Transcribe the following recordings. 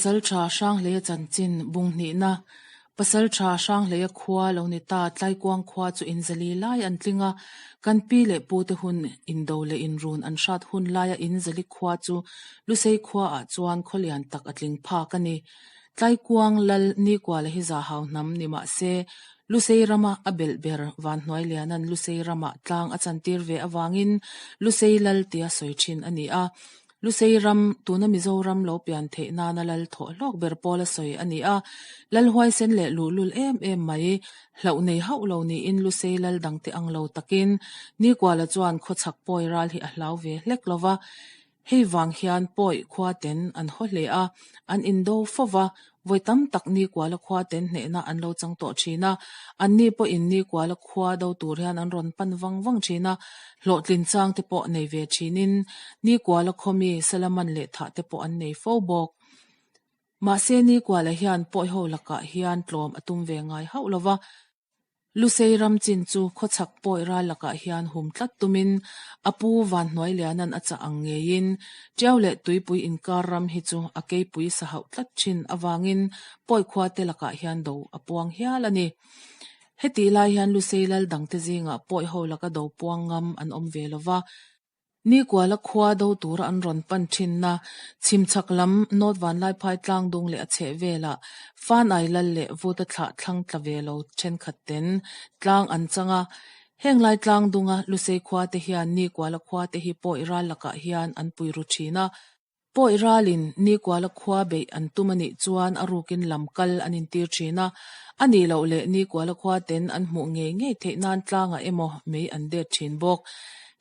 Pasalṭha Hranghleia chanchin bung hnihna Pasalṭha Hranghleia khua lo ni ta Tlaikuang khua chu inzali lai an tling a, kan pi leh pute hun indo leh inrun an hrat hun laia inzali khua chu Lusei khuaah chuan khaw lian tak a tling phak a ni. Tlaikuang lal Nikuala hi zahau hnam ni mah se, Lusei rama a belh ber Vanhnuai Liana'n Lusei ramah tlang a chantir ve avangin Lusei lal tia sawi thin a ni a. Lusei ram, tuna Mizoram lo pian theih nana lal thawh hlawk ber pawl a sawi a ni a. Lal huaisen leh luhlul em em mai, hlauh nei hauh lo niin Lusei lal dangte ang lo takin Nikuala chuan khawchhak pawi ral hi a hlau ve hlek lo va. Hei vang hian pawi khua ten an haw hle a, an indo fo va, vawi tam tak Nikuala khua ten hnehna an lo chang tawh thin a, anni pawhin Nikuala khua do tur hian an rawn pan vang vang thin a, hlawhtlin chang te pawh nei ve thinin Nikuala khaw mi Salaman leh thah te pawh an nei fo bawk. Mahse Nikuala hian pawi ho lakah hian tlawm a tum ve ngai hauh lo va, Lusei ram chin chu khawchhak pawi ral lakah hian hum tlat tumin a pu Vanhnuailiana'n a chah ang ngeiin Tiau leh Tuipui inkar ram hi chu a keipui sa hauh tlat thin avangin pawi khuate lakah hian do a puang hial a ni. Hetih lai hian Lusei lal dangte zingah pawi ho laka do puang ngam an awm ve lova. Nikuala khua do tura an rawn pan thinna chhimchhak lam North Vanlaiphai tlangdung leh a chheh velah Fanai lal leh Vuta thlah thlang tla ve lo thenkhat ten tlang an chang a. Heng lai tlangdunga Lusei khua te hian Nikuala khua te hi pawi ral lakah hian an pui ru thin a. Pawi ralin Nikuala khua beih an tum a nih chuan a rukin lam kal an intir thin a, a nih loh leh Nikuala khua ten an hmuh ngei ngei theih nan tlangah emaw mei an det thin bawk.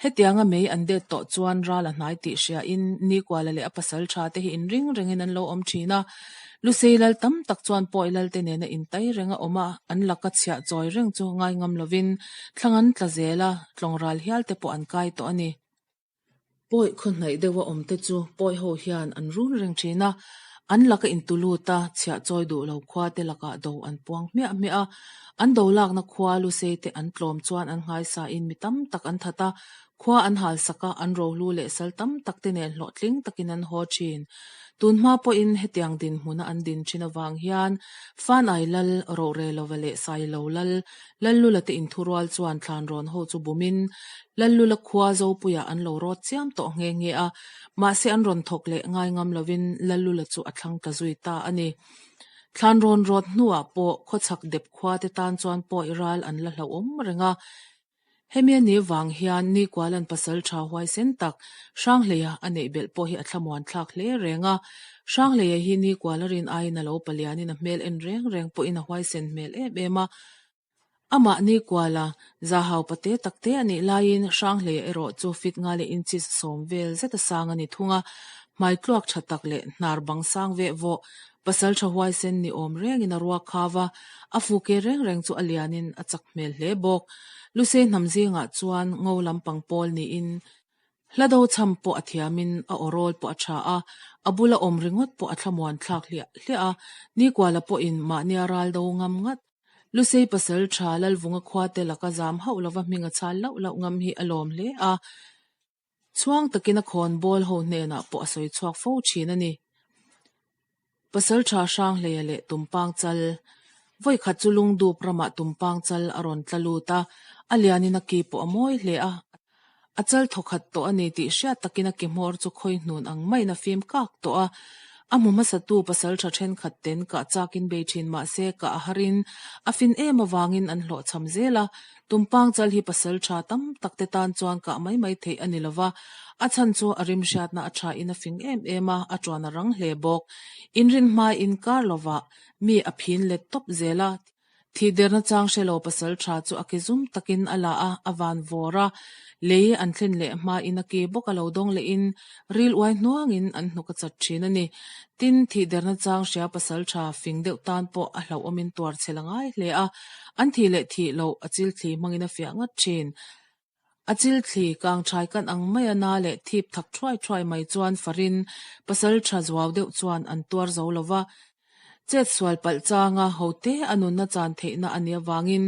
Hetianga mei an det tawh chuan ral a hnai tih hriain Nikuala leh a pasal tha te hi inring rengin an lo awm thin a. Lusei lal tam tak chuan pawi lal te nena intai reng a awm a, an laka chhiah chawi reng chu ngai ngam lovin thlang an tla zel a, tlawng ral hial te pawh an kai tawh a ni. Pawi khaw hnaih deuha awm te chu pawi ho hian an run reng thin a, an laka intu lut a, chhiah chawi duh lo khua te lakah do an puang hmiah hmiah a, an do lakna khua lusei te an tlawm chuan an nghaisa in mi tam tak an that a, khua an hal sak a, an rohlu leh sal tam tak te nen hlawhtling takin an haw thin. Tun hma pawhin hetiang dinhmuna an din thin avang hian Fanai Lal, Rohrelova leh Sailo Lal, Lallula te inthurual chuan thlanrawn ho chu bumin Lallula khua Zopuiah an lo rawt chiam tawh nghe nghe a, mahse an rawn thawk leh ngai ngam lovin Lallula chu a thlang tla zui ta a ni. Thlanrawn rawt hnuah pawh khawchhak dep khua te tan chuan pawi ral an la hlauhawm reng a. Hemi a nih vang hian Nikualan pasal tha huaisen tak Hranghleia a neih belh pawh hi a thlamuan thlak hle reng a. Hranghleia hi Nikuala rin aiin a lo palianin a hmel en reng reng pawhin a huaisen hmel em em a. Amah Nikuala zahau pate takte a nih laiin Hranghleia erawh chu fit nga leh inches 10 vel zet a sang a ni thung a. Hmai tluak tha tak leh hnar bang sang veh vawh Pasal tha huaisen ni awm rengin a ruak khav a, a fuke reng reng chu a lianin a chak hmel hle bawk. Lusei hnam zingah chuan ngo lampang pawl niin hla do chham pawh a thiamin a aw rawl pawh a tha a, a bula awm ringawt pawh a thlamuan thlak hliah hliah a, Nikuala pawhin mahnia ral do ngam ngat. Lusei pasal tha Lalvunga khuate laka zam hauh lova hming a chhal lauh lauh ngam hi a lawm hle a. Chhuang takin a khawn bawl ho hnenah pawh a sawi chhuak fo thin a ni. Pasaltha Hranghleia leh Tumpang chal Vawi khat chu Lungdup ramah Tumpang chal a rawn tla lut a, a lianin a ki pawh a mawi hle a. A chal thawkhat tawh a ni tih hriat takin a ki hmawr chu khawi hnun ang maiin a fim kak tawh a. A hmu hmasatu pasaltha thenkhat ten kah chakin bei thin mahse kah a harin a fin em avangin an hlawhchham zel a, Tumpang chal hi pasal tha tam tak te tan chuan kah mai mai theih a ni lova, a chhan chu a rim hriatna a tha in a fing em em a, a tuan a rang hle bawk. Inrin hmai in kar lovah mi a phin let tawp zel a, thih derna chang hre lo pasal tha chu a ke zum takin a la a, a van vawr a, lei an thlen leh hma in a ke bawk a lo dawng leh in ril uai hnuang in an hnuk a chat thin a ni. Tin, thih derna chang hria pasal tha fing deuh tan pawh a hlauhawm in tuar chhel a ngai hle a, An thih leh thih loh a chil thli hmangin a fiah ngat thin. A chil thli kang thai kan ang mai a na leh thip thak thuai thuai mai chuan farin pasal tha zuau deuh chuan an tuar zo lo va. Chet sual palh changa hote a nunna chan theihna a nih avangin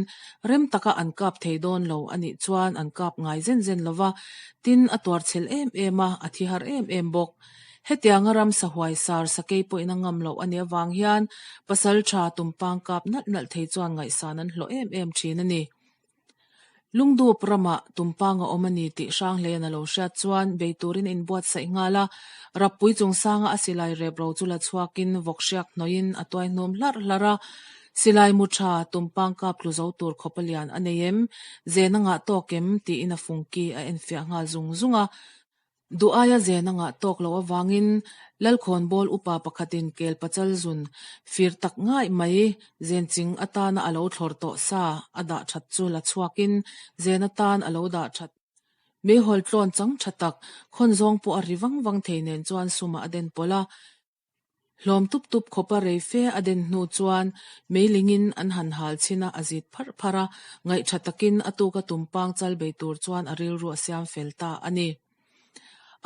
rem taka an kap thei dawn lo a nih chuan an kap ngai zen zen lo va, tin a tuar chhel em em a, a thi har em em bawk. Hetianga ramsa huaisar sakei pawhin a ngam loh a nih avang hian pasalṭha tumpang kap nalh nalh thei chuan ngaihsan an hlawh em em ṭhin a ni. Lungdup ramah tumpang a awm a ni tih Hranghleian a lo hriat chuan bei turin a inbuatsaih nghal a, Rappui chungsanga a silai rep ro chu la chhuakin vawk hriak hnawihin a tuai hnum hlarh hlarh a, Silai mu tha tumpang kap tlu zo tur khawp a lian a nei em? Zen a ngah tawk em? tiin a fungki a enfiah nghal zung zung a. Duh aia zen a ngah tawk loh avangin Lalkhawnbawl upa pakhatin kel pachal zun fir tak ngaih mai zen ching atana a lo thlawr tawh sa a dah that chu la chhuakin zen atan a lo dah that. Meihawl tlawn chang tha tak khawn zawng pawh a ri vang vang thei nen chuan sumah a den pawlh a. Hlawm tup tup khawpa rei fe a den hnu chuan meilingin an han hal chhin a, a zit pharh pharh a, ngaihṭha takin a tuka tumpang chal bei tur chuan a rilru a siam fel ta a ni.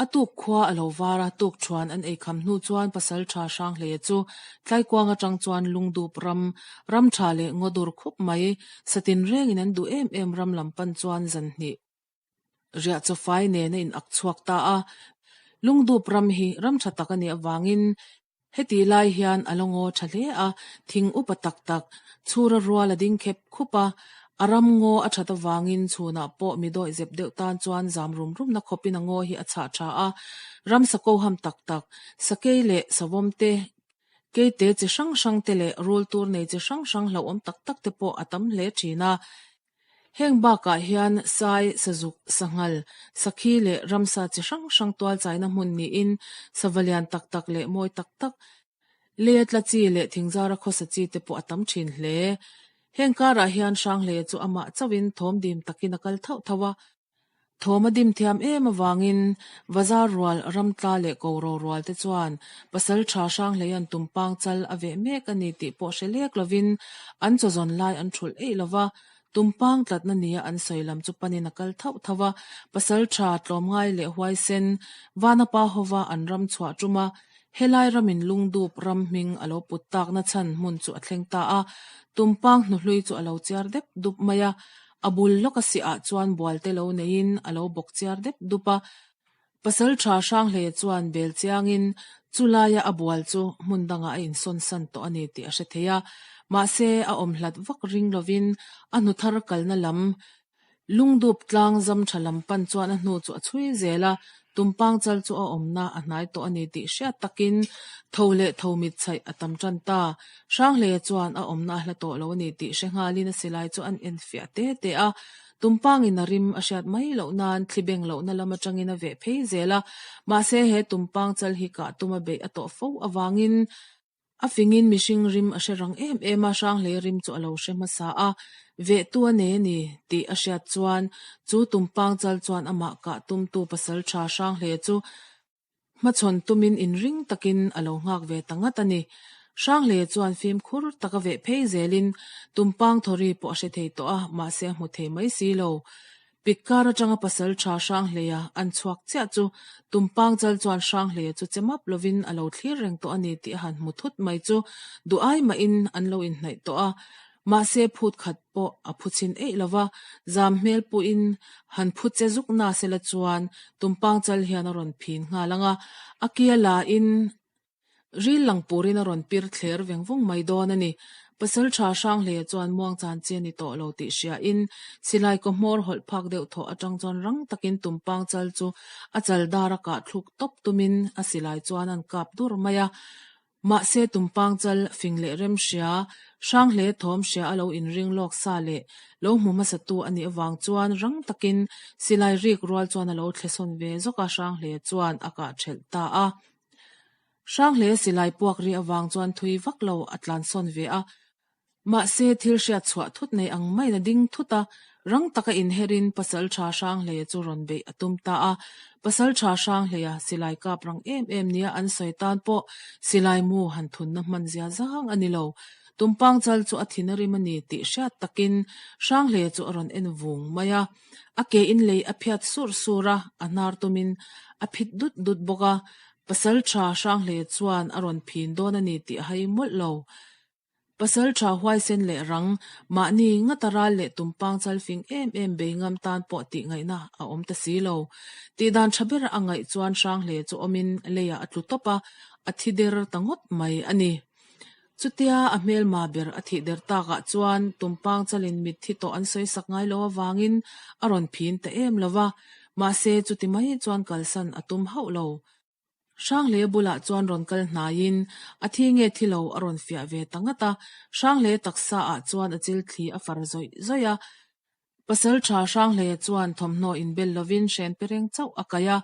A tuk khua a lo var a, tuk ṭhuan an eikham hnu chuan pasalṭha Hranghleia chu Tlaikuang aṭang chuan lungdup ram, ram ṭha leh ngaw dur khup mai, satin rengin an duh em em ram lam pan chuan zan hnih Riah chawfai nen a in ak chhuak ta a, Lungdup ram hi ram tha tak a nih avangin heti lai hian a la ngaw tha hle a, thing upa tak tak chhura rual a ding khep khup a, a ram ngaw a that avangin chhunah pawh mi dawih zep deuh tan chuan zam rum rumna khawpin a ngaw hi a chhah tha a, ram sa koham tak tak, sakei leh savawm te, keite chi hrang hrang te leh rul tur nei chi hrang hrang hlauhawm tak tak te pawh a tam hle thin a. Heng bakah hian sai, sazuk, sanghal, sakhi leh ramsa chi hrang hrang tualchaina hmun niin sava lian tak tak leh mawi tak tak, leia tla chi leh thingzara khawsa chi te pawh a tam thin hle. Heng karah hian Hranghleia chu amah chauhin thawm dim takin a kal thauh thauh a. Thawm a dim thiam em avangin Vazar rual, Ramtla leh Koro rual te chuan pasal tha Hranghleia'n tumpang chal a veh mek a ni tih pawh hre lek lovin an chaw zawn lai an thulh eih lova, tumpang tlatna nia an sawi lam chu panin a kal thauh thauh a, pasal tha tlawmngai leh huaisen Vanapa hova an ram chhuah tum a, helai ramin lungdup ram hming a lo put takna chhan hmun chu a thleng ta a, tumpang hnuhlui chu a lo chiar dep dup mai a. A bul lawk a siah chuan bual te lo neiin a lo bawk chiar dep dup a. Pasal tha Hranghleia chuan bel chiangin chu laia a bual chu hmun dangah a insawn san tawh a ni tih a hre thei a. Mahse, a awm hlat vak ring lovin a hnu thar kalna lam lungdup tlang zam tha lam pan chuan a hnu chu a chhui zel a. Tumpang chal chu a awmna a hnai tawh a ni tih hriat takin tho leh tho mit chhaih a tam tan ta. Hranghleia chuan a awmna a hla tawh lo a ni tih hre nghalin a silai chu an enfiah te te a. Tumpangin a rim a hriat mai loh nan thli beng lohna lam atangin a veh phei zel a. Mahse he tumpang chal hi kah tum a beih a tawh fo avangin A fingin mihring rim a hre rang em em a, Hranghleia rim chu a lo hre hmasa a, vehtu a nei a ni tih a hriat chuan chu tumpang chal chuan amah kah tumtu pasaltha Hranghleia chu hmachhawn tumin inring takin a lo nghak ve ta ngat a ni. Hranghleia chuan fimkhur taka veh phei zelin tumpang thawri pawh a hre thei tawh a, mahse a hmu thei mai si lo. Pik kar atanga pasal tha Hranghleia an chhuak chiah chu Tumpang chal chuan Hranghleia chu che map lovin a lo thlir reng tawh a ni tih a han hmu thut mai chu duh ai mahin an lo inhnaih tawh a. Mahse phut khat pawh a phu chhin eih lova, zam hmel puhin han phu che zuk na sela chuan Tumpang chal hian a rawn phin nghal ang a, a kia la in Ril lang purin a rawn pir thler veng vung mai dawn a ni. Pasalṭha Hranghleia chuan muangchan chi a ni tawh lo tih hriain silai kaw hmawr hawlh phak deuh thawh aṭang chuan rang takin tumpang chal chu a chal dar a kah thluk tawp tumin a silai chuan an kap dur mai a. Mahse tumpang chal fing leh rem hria, Hranghleia thawm hria a lo inring lawk sa leh lo hmu hmasatu a nih avang chuan rang takin silai rik rual chuan a lo thlesawn ve zawk a Hranghleia chuan a kah ṭhelh ta a. Hranghleia silai puak ri avang chuan thui vak lo a tlansawn ve a, mahse thil hriat chhuah thut nei ang maiin a ding thut a, rang taka inherin Pasalṭha Hranghleia chu rawn beih a tum ta a. Pasalṭha Hranghleia silai kap rang em em nia an sawi tan pawh silai mu han thunna hman zia zang a ni lo. Tumpang chal chu a thin a rim a ni tih hriat takin Hranghleia chu a rawn en vung mai a. A ke in lei a phiat sur sur a, a hnar tumin a phit dut dut bawk a, Pasalṭha Hranghleia chuan a rawn phin dawn a ni tih a hai mawlh lo. Pasalṭha huaisen leh rang, mahni ngata ral leh tumpang chalfing em em bei ngam tan pawh tih ngaihna a awm ta si lo. Tih dan ṭha ber a ngaih chuan Hranghle chu awmin leiah a tlu tawp a, a thi der ta ngawt mai a ni. Chutia a hmelma ber a thih der takah chuan tumpang chalin mitthi tawh an sawi sak ngai lo avangin a rawn phin ta em lo va, mahse chuti mai chuan kalsan a tum hauh lo. Hranghleia bulah chuan rawn kal hnaiin a thi nge thi lo a rawn fiah ve ta ngat a, Hranghleia taksa ah chuan a chil thli a far zawih zawih a. Pasalṭha Hranghleia chuan thawmhnaw inbel lovin hren pe reng chauh a kaih a,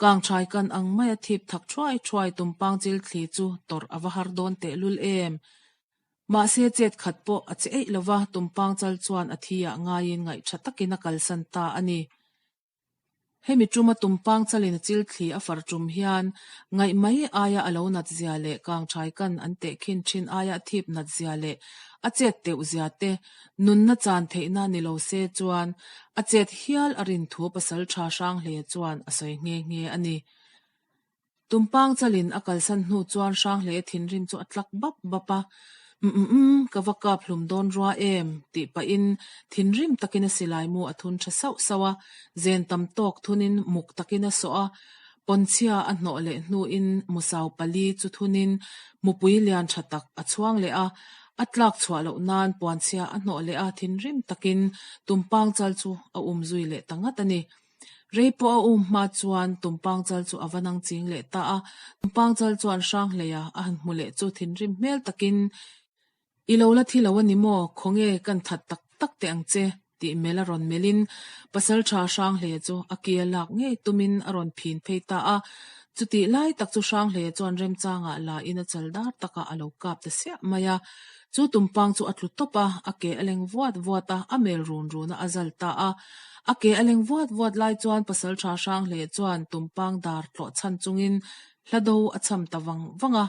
kangṭhai kan ang maia thip thak ṭhuai ṭhuai tumpang chil thli chu tawrh a va har dawn tehlul em. Mahse chet khat pawh a che eih lova, tumpang chal chuan a thi ah ngaiin ngaihṭha takin a kalsan ta a ni. Hemi tuma tumpang chalin a chil thli a far tum hian ngaih mai aia a lo nat zia leh kangthai kan an tehkhin thin aia a thip nat zia leh a chet teuh zia te nunna chan theihna ni lo se chuan a chet hial a rin thu pasal tha Hranghleia chuan a sawi nghe nghe a ni. Tumpang chalin a kalsan hnu chuan Hranghleia thinrim chu a tlak bap bap a, Umm, ka va kap hlum dawn rua em? tih pahin thinrim takin a silai mu a thun tha sauh sauh a, zen tam tawk thunin muk takin a sawh a, pawnchhia a hnawh leh hnuin musau pali chu thunin mupui lian tha tak a chhuang leh a, a tlak chhuah loh nan puanchhia a hnawh leh a, thinrim takin tumpang chal chu a um zui leh ta ngat a ni. Rei pawh a um hma chuan tumpang chal chu a va nang ching leh ta a. Tumpang chal chuan Hranghleia a han hmu leh chu thinrim hmel takin, I lo la thi lo a ni maw? Khawnge kan that tak tak teh ang che? tih melh a rawn melhin Pasalṭha Hranghleia chu a ki a lak ngei tumin a rawn phin phei ta a. Chutih lai tak chu Hranghleia chuan remchangah la in a chal dar takah a lo kap ta siah mai a. Chu tumpang chu a tlu tawp a, a ke a leng vuat vuat a, a mel run run a, a zal ta a. A ke a leng vuat vuat lai chuan Pasalṭha Hranghleia chuan tumpang dar tlawh chhan chungin hla do a cham ta vang vang a.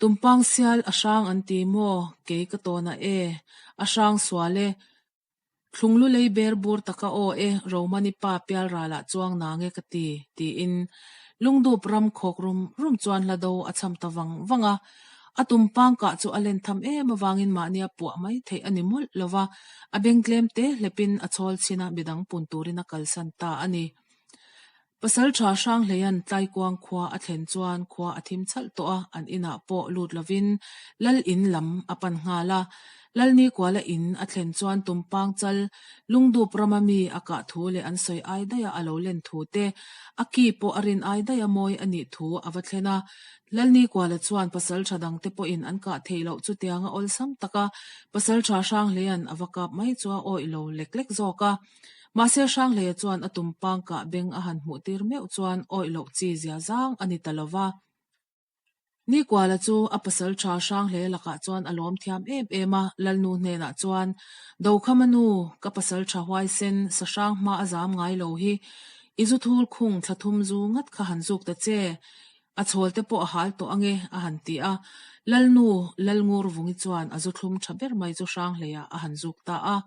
Tumpang sial a hrang an ti maw? Kei ka tawn a e, a hrang sual e. Thlunglu lei ber bur taka aw e, Romani pa pialralah chuang nang e ka ti, tiin Lungdup ram khawk rum rum chuan hla do a cham ta vang vang a. A tumpang kah chu a len tham em avangin mahnia puah mai theih a ni mawlh lo va, a beng tlem te hlepin a chhawl chhin a, midang pun turin a kalsan ta a ni. Pasalṭha Hranghleia'n Tlaikuang khua a thlen chuan khua a thim chhalh tawh a, an inah pawh lut lovin Lal in lam a pan nghal a. Lalnikuala in a thlen chuan Tumpang chal Lungdup rama mi a kah thu leh an sawi ai daiha a lo len thu te, a ki pawh a rin ai daiha mawi a nih thu a va thlen a. Lalnikuala chuan pasalṭha dangte pawhin an kah theih loh chutianga awlsam taka pasalṭha Hranghleia'n a va kap mai chu a awih lo lek lek zawk a. Mahse Hranghleia chuan a tumpang kah beng a han hmuh tir meuh chuan awih loh chi zia zang a ni ta lo va. Nikuala chu a pasal tha Hranghleia lakah chuan a lawm thiam em em a, Lalnu hnenah chuan, Dokhama nu, ka pasal tha huaisen, sahrang hma a zam ngai lo hi, i zu thul khung thla thum zu ngat kha han zuk ta che, a chhawl te pawh a hal tawh ange, a han ti a. Lalnu, Lalngurvungi chuan a zu thlum tha ber mai chu Hranghleia a han zuk ta a.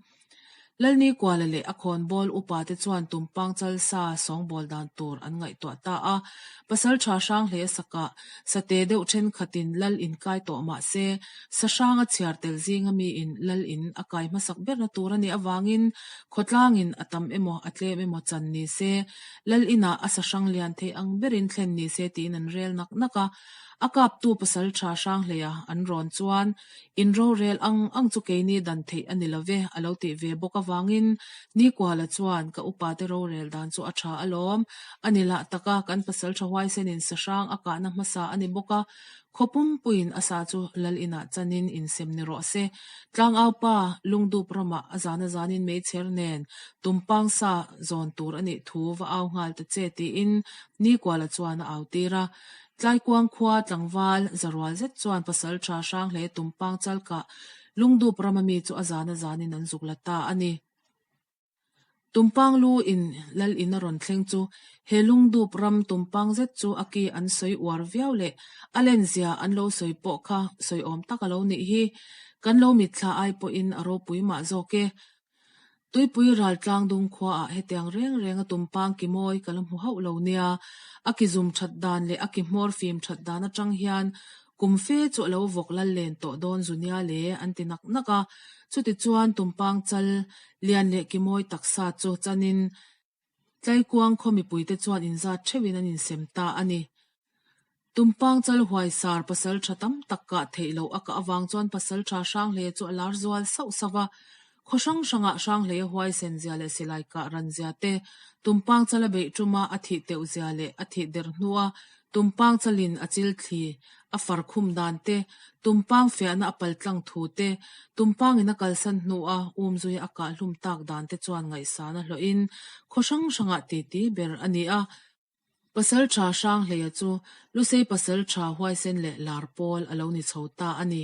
Lalnikuala leh a khawnbawl upate chuan tumpang chal sa sawngbawl dan tur an ngaihtuah ta a. Pasalṭha Hranghleia sakah sate deuh ṭhenkhatin lal in kai tawh mah se, sa hrang a chhiar tel zinga miin lal in a kai hmasak berna tur a nih avangin khawtlangin a tam emaw a tlem emaw chan ni se, lal inah a sa hrang lian thei ang berin thlen ni se tiin an rel nak nak a. A kaptu pasalṭha Hranghleia an rawn chuan In rorel ang ang chu keini dan theih a ni lo ve, a lo tih ve bawk avangin Nikuala chuan ka upate rorel dan chu a tha alawm. A ni lah taka kan pasal tha huaisenin sahrang a kahna hmasa a ni bawk a, khaw pumpuiin a sa chu lal inah chanin insem ni rawh se. Tlangaupa Lungdup ramah a zana zanin meichher nen tumpang sa zawn tur a nih thu va au nghal ta che tiin Nikuala chuan a au tir a. Tlaikuang khua tlangval zarual zet chuan pasal tha hrang hle tumpang chalkah Lungdup rama mi chu a zana zanin an zuk la ta a ni. Tumpang lu in lal in a rawn thleng chu he Lungdup ram tumpang zet chu a ki an sawi uar viau leh a lenzia an lo sawi pawh kha sawi awm tak a lo nih hi. Kan lo mitthla ai pawhin a ropui mah zawk e. Tuipui ral tlang dung khuaah hetiang reng reng a tumpang ki mawi ka la hmu hauh lo nia, a ki zum that dan leh a ki hmawr fim that dan atang hian. Kum fe chu a lo vawk lal len tawh dawn zu nia le, an ti nak nak a. Chutichuan Tumpang chal lian leh kimawi taksa chu chanin Tlaikuang khaw mipuite chuan inzat theuhin an insem ta a ni. Tumpang chal huaisar pasal tha tam tak kah theih loh a kah avang chuan pasal tha Hranghleia chu a lar zual sauh sauh a. Khaw hrang hrangah Hranghleia huaisen zia leh silai kah ran zia te, Tumpang chal a beih tuma a thih teuh zia leh a thih der hnua Tumpang chalin a chil thli a far khum dan te, Tumpang fiahna a paltlang thu te, Tumpangin a kalsan hnua umzuia a kah hlum tak dan te chuan ngaihsan a hlawhin khaw hrang hrangah titi ber a ni a. Pasalṭha Hranghleia chu Lusei pasalṭha huaisen leh lar pawl a lo ni chho ta a ni.